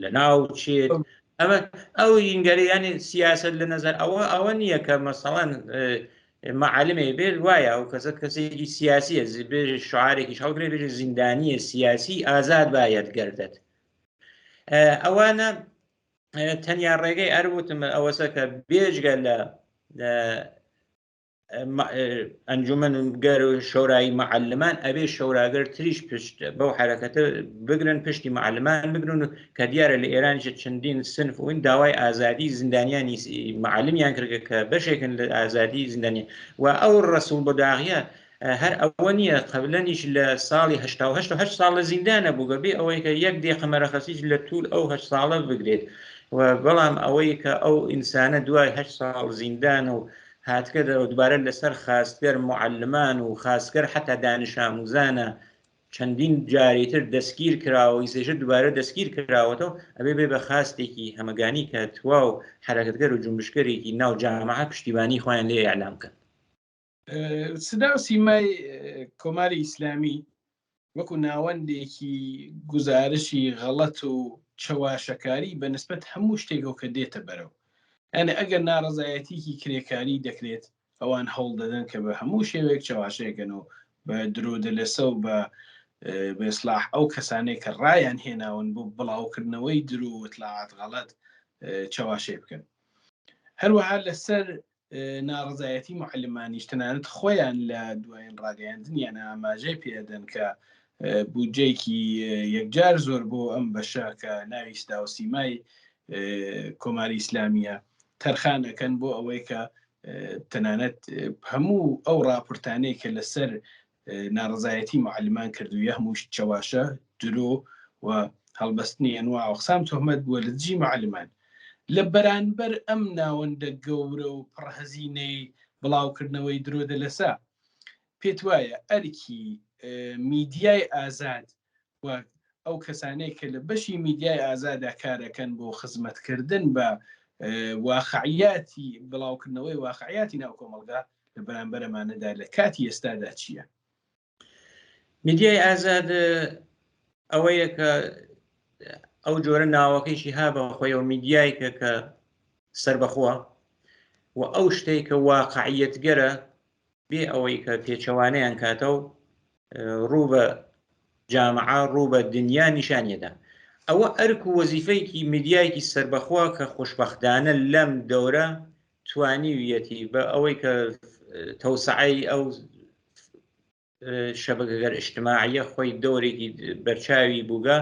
لە ناو چێت ئەمە ئەو ینگەری ینی سیاست لە نظر ئەوە ئەوە نییە کە مەسەڵەن معلمێ بێت وایە ئەو کەسە کەسێکی سیاسیە بێ شعارێکیش هەڵگرێ بێژە زیندانیە سیاسی ئازاد باەت گردێت ئەوانە تەنیا ڕێگەی ئەروتم ئەوەسە کە بێژگە لە ئەنجومەن گەر و شۆرایی معلمان ئەبێ شۆراگەر تریش پشت بەو حرەکەتە بگرن پشتی معلمان بگرن و کە دیارە لە ئێرانیش چەندین سنف وین داوای ئازادی زیندانیانی معلمیان کردگە کە بەشێکن لە ئازادی زیندانی و ئەو ڕسوول بەداغیە هەر ئەوە نییە قبلەنیش لە ساڵی 88 هەشت ساڵ لە زیندانە بووگە بێ ئەوەی کە یەک دێقە مەرەخەسیش لە طول ئەو هەشت ساڵە بگرێت و بەڵام ئەوەی کە ئەو ئینسانە دوای هەشت ساڵ زیندان و هاتگە دەرەوە دوبارە لەسەر خاستگەر معلمان و خاستگەر حتا دانش ئاموزانە چەندین جاری تر دەستگیر کراوە ئیسێشە دوبارە دەستگیر کراوەتەوە ئەبێ بێ بە خاستێکی هەمەگانی کە تواو حرەکەتگەر و جونبشکەرێکی ناو جامعە پشتیوانی خۆیان لێ ئیعلام کەن. سدا و سیمای کۆماری ئیسلامی وەکو ناوەندێکی گوزارشی غەڵەت و چەواشەکاری بە نسبەت هەموو شتێکەوە کە دێتە بەرەو یعنی ئەگەر ناڕەزایەتیکی کرێکاری دەکرێت ئەوان هەوڵ دەدەن کە بە هەموو شێوەیەک چەواشەیەکەن و بە درۆ دەلەسە و بە بەسلاح ئەو کەسانەی کە ڕایان هێناون بۆ بڵاوکردنەوەی درۆ و اطلاعات غەڵەت چەواشەی بکەن هەروەها لەسەر ناڕەزایەتی معلمانیش تەنانەت خۆیان لە دوایین ڕاگەیاندنیان ئاماژەی پێدەن کە بودجەیەکی یەکجار زۆر بۆ ئەم بەشە کە ناوی سدا و سیمای کۆماری ئیسلامیە تەرخان ئەکەن بۆ ئەوەی کە تەنانەت هەموو ئەو راپۆرتانەی کە لەسەر ناڕەزایەتی معلمان کردوویە هەمووش چەواشە درۆ و هەڵبەستنی ئەنواع و ئەقسام تۆهمەت بووە لە دژی معلمان لە بەرانبەر ئەم ناوەندە گەورە و پڕهەزینەی بڵاوکردنەوەی درۆ دەلەسە پێت وایە ئەرکی میدیای ئازاد و ئەو کەسانەی کە لە بەشی میدیای ئازادا کارەکەن بۆ خزمەتکردن بە واقعیاتی بڵاوکردنەوەی واقعیاتی ناو کۆمەڵگا لە بەرامبەر ئەمانەدا لە کاتی ئێستادا چییە؟ میدیای ئازاد ئەوەیە کە ئەو جۆرە ناوەکەیشی ها بە خۆیەوە میدیای کە کە سربەخۆوە و ئەو شتێک کە واقعیەتگەرە بێ ئەوەی کە پێچەوانەیان کاتەوە ڕوو بە جامعە ڕوو بە دنیا نیشانیەدا ئەوە ئەرک و وەزیفەیەکی میدیایەکی سربەخۆوە کە خۆشببختانە لەم دەورە توانیویەتی بە ئەوەی کە تەوسعەی ئەو شەبەکەگەر ئیجتماعیە خۆی دەورێکی بەرچاوی بووگە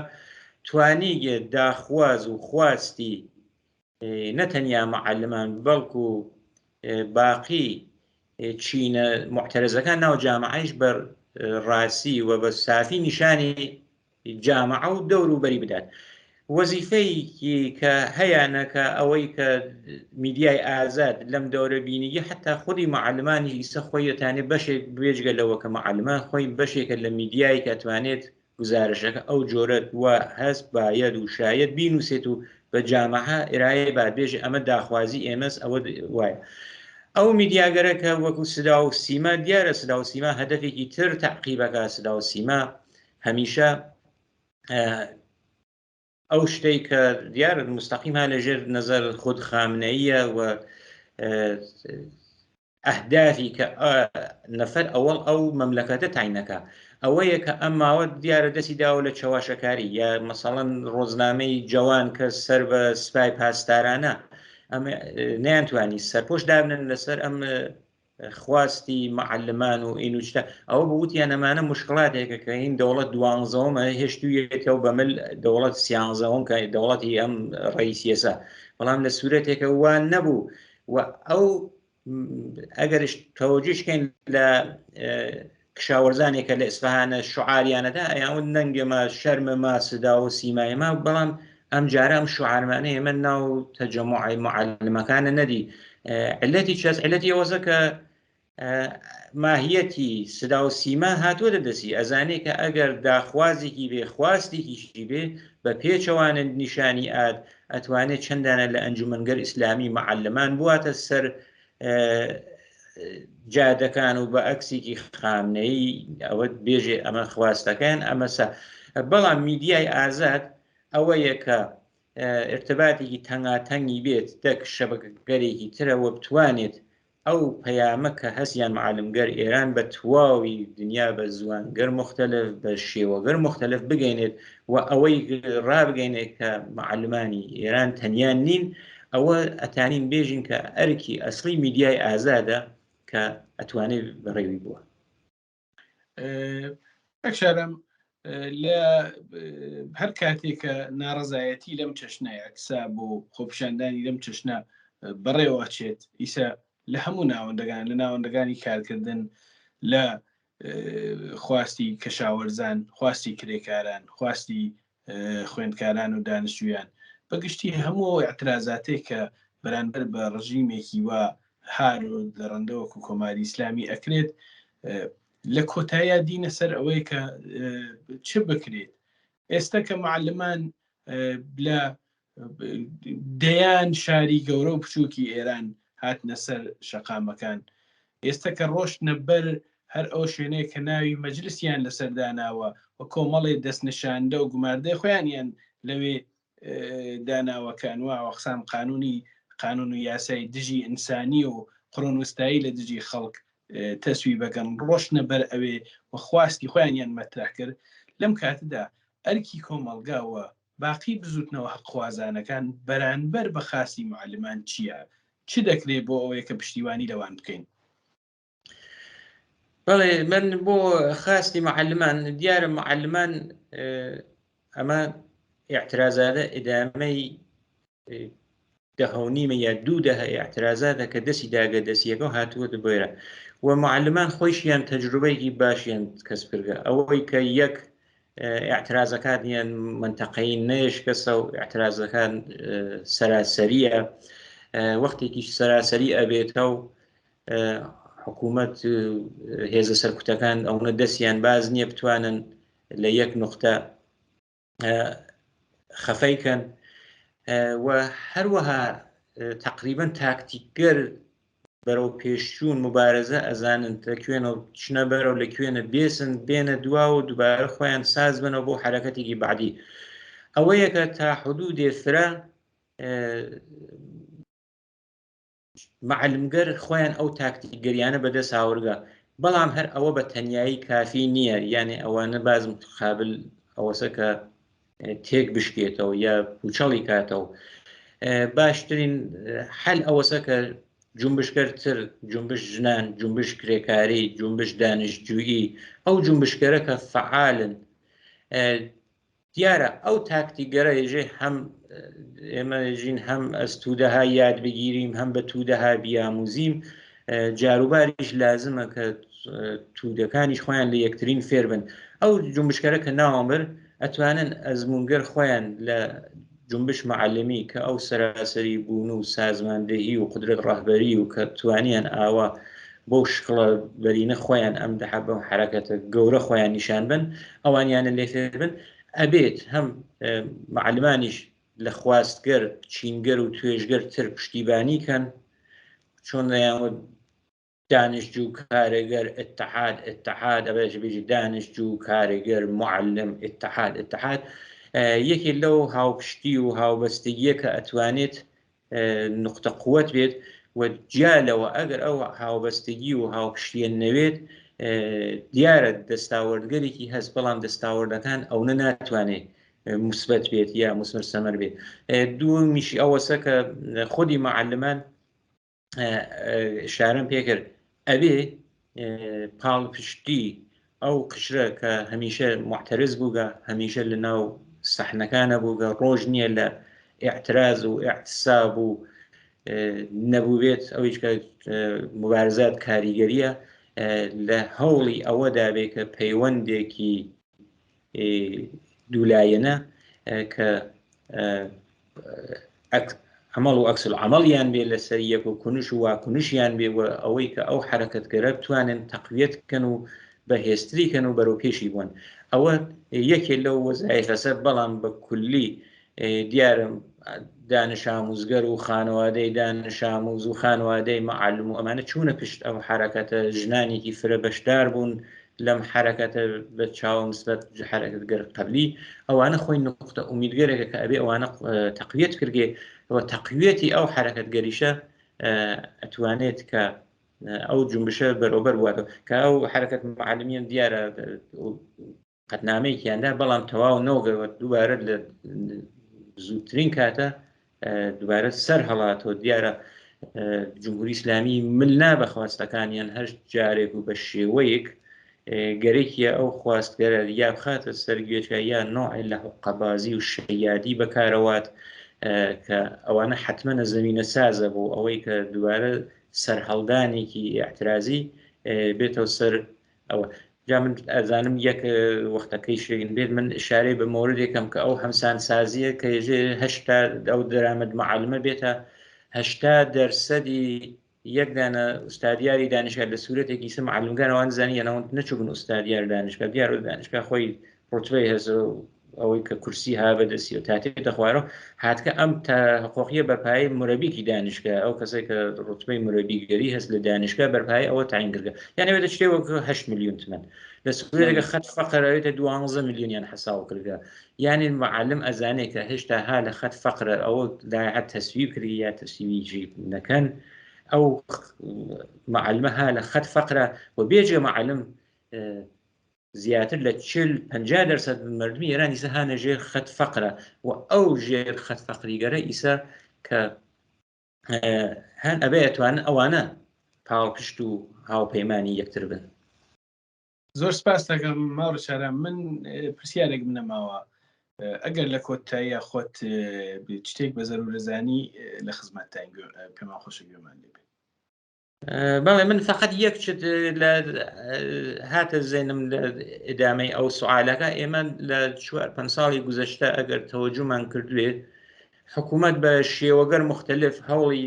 توانیگە داخواز و خواستی نەتەنیا معلمان بەڵکو باقی چینە معتەرزەکان ناو جامعەیش بەر ڕاستی و بە سافی نیشانی جامعە و دەور و بەری بدات. وەزیفەیەکی کە هەیانە کە ئەوەی کە میدیای ئازاد لەم دەورە بینیگی حتا خودی معلمانی ئیسە خۆی ئەتانێ بەشێک بێجگە لەوە کە معلمان خۆی بەشێکە لە میدیای کە ئەتوانێت گوزارشەکە ئەو جۆرە وا هەست بایەد و شایەد بینوسێت و بە جامعە ئرایە بات بێژێ ئەمە داخوازی ئێمەس ئەوە وایە. ئەو میدیاگەرە کە وەکو سدا و سیما دیارە سدا و سیما هەدەفێکی تر تەعقیبەکە سدا و سیما هەمیشە ئەو شتەی کە دیارە مستەقیم ها لەژێر نەزەر خود خامنەییە و ئەهدافی کە نەفەر ئەوەڵ ئەو مەملەکەتە تاینەکە ئەوەیە کە ئەم ماوە دیارە دەستی داوە لە چەواشەکاری یا مەسەڵەن ڕۆزنامەی جەوان کە سەر بە سپای پاسدارانە ئەم نیانتوانی سەرپۆش دابنن لەسەر ئەم خواستی معلمان و این و شتە ئەوە بوو وتیان ئەمانە مشکڵاتێکە کە هین دەوڵەت دوانزەوەمە هێشتویەتەوە بە مل دەوڵەت سیانزەوەم کە دەوڵەتی ئەم ڕئیسیەسە بەڵام لە سوورەتێکە وان نەبوو و ئەو ئەگەرش تەوەجیشکەین لە کشاوەرزانێکە لە ئیسفەهانە شعاریانەدا ئەیان نەنگێمە شەرمە ما سدا و سیمایما بەڵام ئەم جارە ئەم شعارمانە ئێمە ناو تەجەموعی معلمەکانە نەدی علەتی چەس علەتی ئەوەسە کە ماهیەتی سدا و سیما هاتووە دە دەسی ئەزانێ کە ئەگەر داخوازێکی بێ خواستێکیشی بێ بە پێچەوانە نیشانی ئاد ئەتوانێت چەندانە لە ئەنجومەنگەر ئیسلامی معلمان بواتە سەر جادەکان و بە ئەکسێکی خامنەیی ئەوە بێژێ ئەمە خواستەکەیان ئەمەسە بەڵام میدیای ئازاد ئەوەیە کە ارتباتێکی تەنگاتەنگی بێت دەک شەبەکەگەرێکی ترەوە بتوانێت ئەو پەیامە کە هەس یان معلمگەر ئێران بە تواوی دنیا بە زوانگەر مختلف بە شێوەگەر مختلف بگەینێت و ئەوەی ڕابگەینێت کە معلمانی ئێران تەنیا نین ئەوە ئەتانین بێژین کە ئەرکی ئەسڵی میدیای ئازادە کە ئەتوانێت بەڕێوی بووە. ئەکشارم لە هەر کاتێک کە ناڕزایەتی لەم چەشنە ئەکسا بۆ خۆپیشاندانی لەم چەشنە بەڕێوە چێت ئیسە لە هەموو ناوەندەکان لە ناوەندەکانی کارکردن لە خواستی کەشاوەرزان خواستی کرێکاران خواستی خوێندکاران و دانشجویان بەگشتی هەموو ئەو ئیعترازاتەی کە بەرانبەر بە ڕژیمێکی وا هار و دەڕەندە وەکو کۆماری ئیسلامی ئەکرێت لە کۆتاییا دینە سەر ئەوەی کە چ بکرێت ئێستا کە معلمان لە دەیان شاری گەورە و بچووکی ئێران هاتنە سەر شەقامەکان ئێستا کە ڕۆشتنە بەر هەر ئەو شوێنەیە کە ناوی مەجلسیان لەسەر داناوە و کۆمەڵێ دەستنیشاندە و گوماردەی خۆیانیان لەوێ داناوە کە ئەنواع و ئەقسام قانونی قانون و یاسای دژی ئینسانی و قرونوستایی لە دژی خەڵک تەسویبەکەن ڕۆشتنە بەر ئەوێ و خواستی خۆیانیان مەترح کرد لەم کاتەدا ئەرکی کۆمەڵگا و باقی بزوتنەوە هەقخوازانەکان بەرانبەر بە خاسی معلمان چییە؟ چ دەکرێ بۆ ئەوەیە کە پشتیوانی لەوان بکەین؟ بەڵێ من بۆ خاستی معلمان دیارە معلمان ئەمە اعترازادە ئدامەی دەهە و نیمە یا دوو دەهە اعترازاتە کە دەسی داگە دەسیەکە و هاتووەتە بۆیرە و معلمان خۆیشیان تەجروبەیەکی باشیان کەس کردگە ئەوەی کە یەک اعترازەکانیان منتەقەی نەیشکەسە و اعترازەکان سەراسەریە وەختێکیش سەراسەری ئەبێتەوە حکوومەت هێزە سەرکوتەکان ئەوەنە دەستیان باز نییە بتوانن لە یەک نقطە خەفەی کەن و هەروەها تقریبا تاکتیکگەر بەرەو پێشچوون مبارزە ئەزانن لە کوێنە چنە بەرەو لە کوێنە بێسن بێنە دوا و دووبارە خۆیان ساز بنەوە بۆ حرەکەتێکی بعدی ئەوەیە کە تا حدودێ فرە معلمگەر خۆیان ئەو تاکتیکگەریانە بەدەست هاورگە بەڵام هەر ئەوە بە تەنیایی کافی نییە یانێ ئەوانە بازم قابل ئەوەسە کە تێک بشکێتەوە یا پوچەڵی کاتەوە باشترین حل ئەوەسە کە جونبشکەرتر جونبش ژنان جونبش کرێکاری جونبش دانشجویی ئەو جونبشکەرە کە فعالن دیارە ئەو تاکتیکگەرە ێژێ هەم ئێمە ژین هەم ئەس تودەها یاد بگیریم هەم بە تودەها بیاموزیم جاروباریش لازمە کە تودەکانیش خۆیان لە یەکترین فێر بن. ئەو جونبشکەرە کە ناوم برد ئەتوانن ئەزموونگەر خۆیان لە جونبش معەلمی کە ئەو سەراسەری بوون و سازماندهی و قودرەت ڕەهبەری و کە توانیان ئاوا بەو شکڵە بەرینە خۆیان ئەم دەحە بەم حەرەکەتە گەورە خۆیان نیشان بن ئەوانیانە لێ فێر بن. ئەبێت هەم معەلمانیش لە خواستگەر، چینگەر و توێژگەر تر پشتیبانی کەن، چۆن دەیانوت دانشجوو کارگەر اتحاد اتحاد ئەبێت بێژی دانشجوو کارگەر معلم اتحاد اتحاد یەکێ لەو هاوپشتی و هاوبەستگیە کە ئەتوانێت نقطە قوت بێت و جیا لەوە ئەگەر ئەو هاوبەستگی و هاوپشتیە نەوێت دیارە دەستاوەردگەرێکی هەست بەڵام دەستاوەردەکان ئەونە ناتوانێت مثبت بێت یا مثمر سەمەر بێت. دوومیشی ئەوەسە کە خودی معلمان شارم پێکرد ئەبێ پاڵپشتی ئەو قشرە کە هەمیشە معتەرز بووگە، هەمیشە لە ناو سەحنەکانە بووگە، ڕۆژ نییە لە ئیعتراز و ئیعتساب و نەبووبێت، ئەویش کە مبارزات کاریگەریە لە هەوڵی ئەوەدا بێ کە پەیوەندێکی دوولایەنە کە عمل و عکس العملیان بێ لەسەر یەک و کنش و واکنشیان بێ و ئەوەی کە ئەو حرەکەتگەرە بتوانن تەقویەت کەن و بەهێزتری کەن و بەرەو پێشی بوون. ئەوە یەکێ لەو وەزایفەسە. بەڵام بە کولی دیارم دانش ئاموزگەر و خانەوادەی دانش ئاموز و خانەوادەی معلم و ئەمانە چوونە پشت ئەو حرەکەتە، ژنانێکی فرە بەشدار بوون لەم حرەکەتە بە چاو نسبەت حرەکەتگەر قبلی. ئەوانە خۆی نقطە ئومیدگەرێکە کە ئەبێ ئەوانە تەقویەت کردێ و تەقویەتی ئەو حرەکەتگەریشە ئەتوانێت کە ئەو جنبشە بەرەوبەر بواتەوە کە ئەو حرەکەت معلمیان دیارە قەتنامەیەکیاندا بەڵام تەواو نەوگەوە دووبارە لە زووترین کاتە دووبارە سەر هەڵاتەوە. دیارە جمهوری ئیسلامی مل نا بە خواستەکانیان هەر جارێک و بە شێوەیەک گەرەکیە ئەو خواستگەرە یا بخاتە سەر گوێچکە یا نوعێ لە حقەبازی و شەیادی بەکارەوات کە ئەوانە حتممە زمینە سازە بۆ ئەوەی کە دووبارە سەرهەڵدانێکی اعترازی بێتەوە سەر ئەوە. جا من ئەزانم یەک وەختەکەی شوێن بێت من ئشارەی بە مۆردێکم کە ئەو هەمسان سازیە کە یێژێ 80 ئەو دەرامەت معلمە بێتە 80 دەرسەدی یەک دانە ئوستادیاری دانیشگاه لە سوورەتێکی سە معلمگان ئەوان زانی یانەوە نەچووبن ئوستادیار دانیشگاه دیار و دانیشگاه خۆی ڕوتبەی هەز ئەوەی کە کورسی ها بەدەستی و تاتێتە خوارەوە هاتکە ئەم تا حقوقیە بەرپایی مرەبیکی دانیشگاه ئەو کەسێک کە ڕوتبەی مرەبیگەری هەست لە دانیشگاه بەرپایی ئەوە تعین کردگە یعنی ئەوێتە شتێ وەک 8 میلیۆن تمەن لە سوورەتێکە خەت فەقر ئەوێتە 12 میلیۆنیان حەساو کردگە یعنی معلم ئەزانێ کە هێشتا ها لە خەت فەقرە ئەوە لایحە تەسویب کردی یا تەسویبی نەکەن ئەو معلمە ها لە خەت فەقرە و بێجێ معلم زیاتر لە 40 50 دەرسەد مردمی ئێران ئیسە هانە ژێر خەت فەقرە و ئەو ژێر خەت فەقریگەرە ئیسە کە هەن ئەبێ ئەتوانن ئەوانە پاڵپشت و هاوپەیمانی یەکتر بن. زۆر سپاس دەکەم ماوە چارە. من پرسیارێک منەماوە ئەگەر لە کۆتاییە خۆت شتێک بە زەرورەزانی لە خزمەتتان پێمان خۆشە گوێمان لێ بێت. بەڵێ من فقط یەک چت لە هاتە زێنم لە ئدامەی ئەو سوالەکە. ئێمە لە چوار پێنج ساڵی گوزەشتە ئەگەر تەوەجومان کردوێت حکوومەت بە شێوەگەر مختلف هەوڵی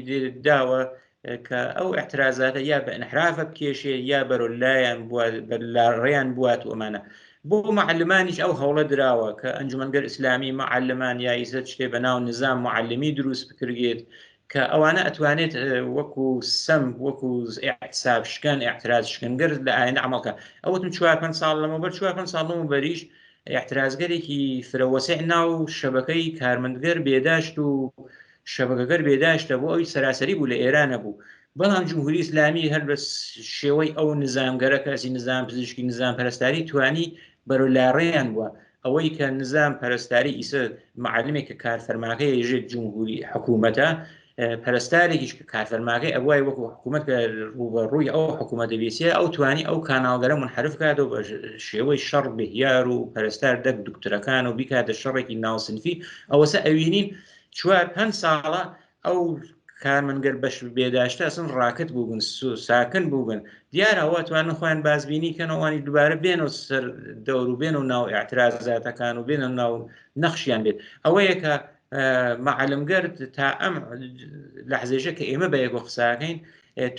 داوە کە ئەو اعترازاتە یا بە انحرافە بکێشێ یا بەرەو لایەن لاڕێیان بوات و ئەمانە. بۆ معلمانیش ئەو هەوڵە دراوە کە ئەنجومەنگەر ئیسلامی معلمان یا ئیزەت شتێ بە ناو نظام معلمی دروست بکرێت کە ئەوانە ئەتوانێت وەکو سەم وەکو اعتصاب شکن اعتراض شکنگەر لە ئایندە عملکە. ئەوتم چوار پێنج ساڵ لەمەوبەر چوار پێنج ساڵ لەمەوبەریش اعتراضگەرێکی فرەوەسع ناو شەبەکەی کارمەندگەر بێداشت و شەبەکەگەر بێداشتە بۆ ئەوی سەراسەری بوو لە ئێرانە بوو. بەڵام جمهوری ئیسلامی هەر بە شێوەی ئەو نظامگەرە کەسی نظام پزیشکی نظام پەرستاری توانی بەرەو لاڕێیان بووە. ئەوەی کە نظام پەرستاری ئیسە معلمێک کە کارفەرماکەی ژێت جمهوری حکوومەتە پەرستارێکیش کە کارفەرماکەی ئەوای وەکو حکوومەت کە ڕووبەڕووی ئەو حکوومەتە بێسیە ئەو توانی ئەو کاناڵگەرە منحرف کاتەوە بە شێوەی شەڕ بهیار و پەرستار دەک دکتۆرەکان و بیکاتە شەڕێکی ناوسنفی. ئەوەسە ئەوینین چوار پەنج ساڵە ئەو کارمەندگەر بەش بێداشتە ئەسن ڕاکت بووبن ساکن بووبن دیارە ئەوە توانن خۆیان بازبینی کەن ئەوانی دووبارە بێن و سەر دەور و بێن و ناو اعترازاتەکان و بێنە ناو نەخشیان بێت ئەوەیە کە معلمگەر تا ئەم لەحزێژە کە ئێمە بە یەکۆ قساکەین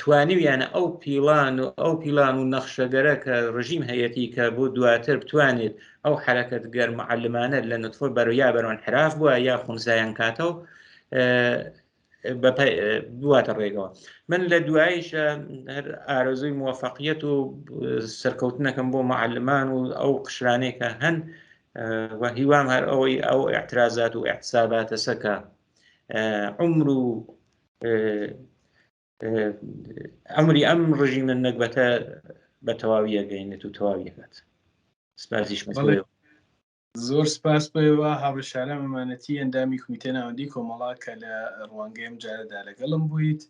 توانیویانە ئەو پیڵان و ئەو پیلان و نەخشەگەرە کە ڕژیم هەیەتی کە بۆ دواتر بتوانێت ئەو حرەکەت گەر معلمانە لە نطفە بەرە یا بەرەوە انحراف بووە یا خونسایان کاتەوە بواتە ڕێگەوە من لە دواییشە هەر ئارەزووی موفقیت و سەرکەوتنەکەم بۆ معلمان و ئەو قشرانەیە کە هەن و هیوام هەر ئەوەی ئەو اعترازات و احتساباتە سەکە عمر و ئەمری ئەم ڕژیمە نەگبەتە بە تەواویە گەینێت و تەواویەکات سپاسیش زۆر سپاس بۆیەوە هاوڕێ شارام ئەمانەتی ئەندامی کومیتەی ناوەندی کۆمەڵە کە لە ڕوانگەی ئەم جارەدا لەگەڵم بوویت.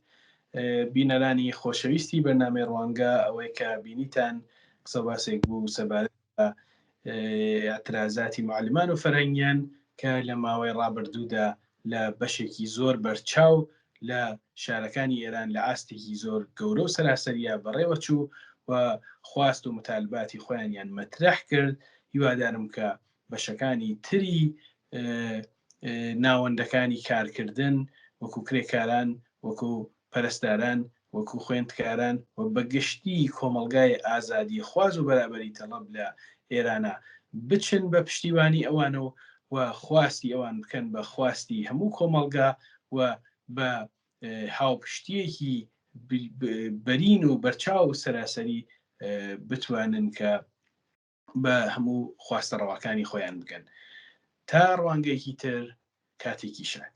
بینەرانی خۆشەویستی بەرنامەی ڕوانگە ئەوەی کە بینیتان قسە باسێک بوو سەبارەت بە اعترازاتی معلمان و فەرهەنگیان کە لە ماوەی ڕابردوودا لە بەشێکی زۆر بەرچاو لە شارەکانی ئێران لە ئاستێکی زۆر گەورە و سەراسەرییا بەڕێوە چوو و خواست و متالباتی خۆیانیان مەترەح کرد، هیوادارم کە بەشەکانی تری ناوەندەکانی کارکردن وەکو کرێکاران، وەکو پەرستاران، وەکو خوێندکاران و بە گشتی کۆمەڵگای ئازادیخواز و بەرابەری تەڵەب لە ئێرانا بچن بە پشتیوانی ئەوانەو و خواستی ئەوان بکەن بە خواستی هەموو کۆمەڵگا و بە هاوپشتیەکی بەرین و بەرچاو و سەراسەری بتوانن کە بە هەموو خواستە ڕەواکانی خۆیان بگەن. تا ڕوانگەیەکی تر کاتێکی شاد.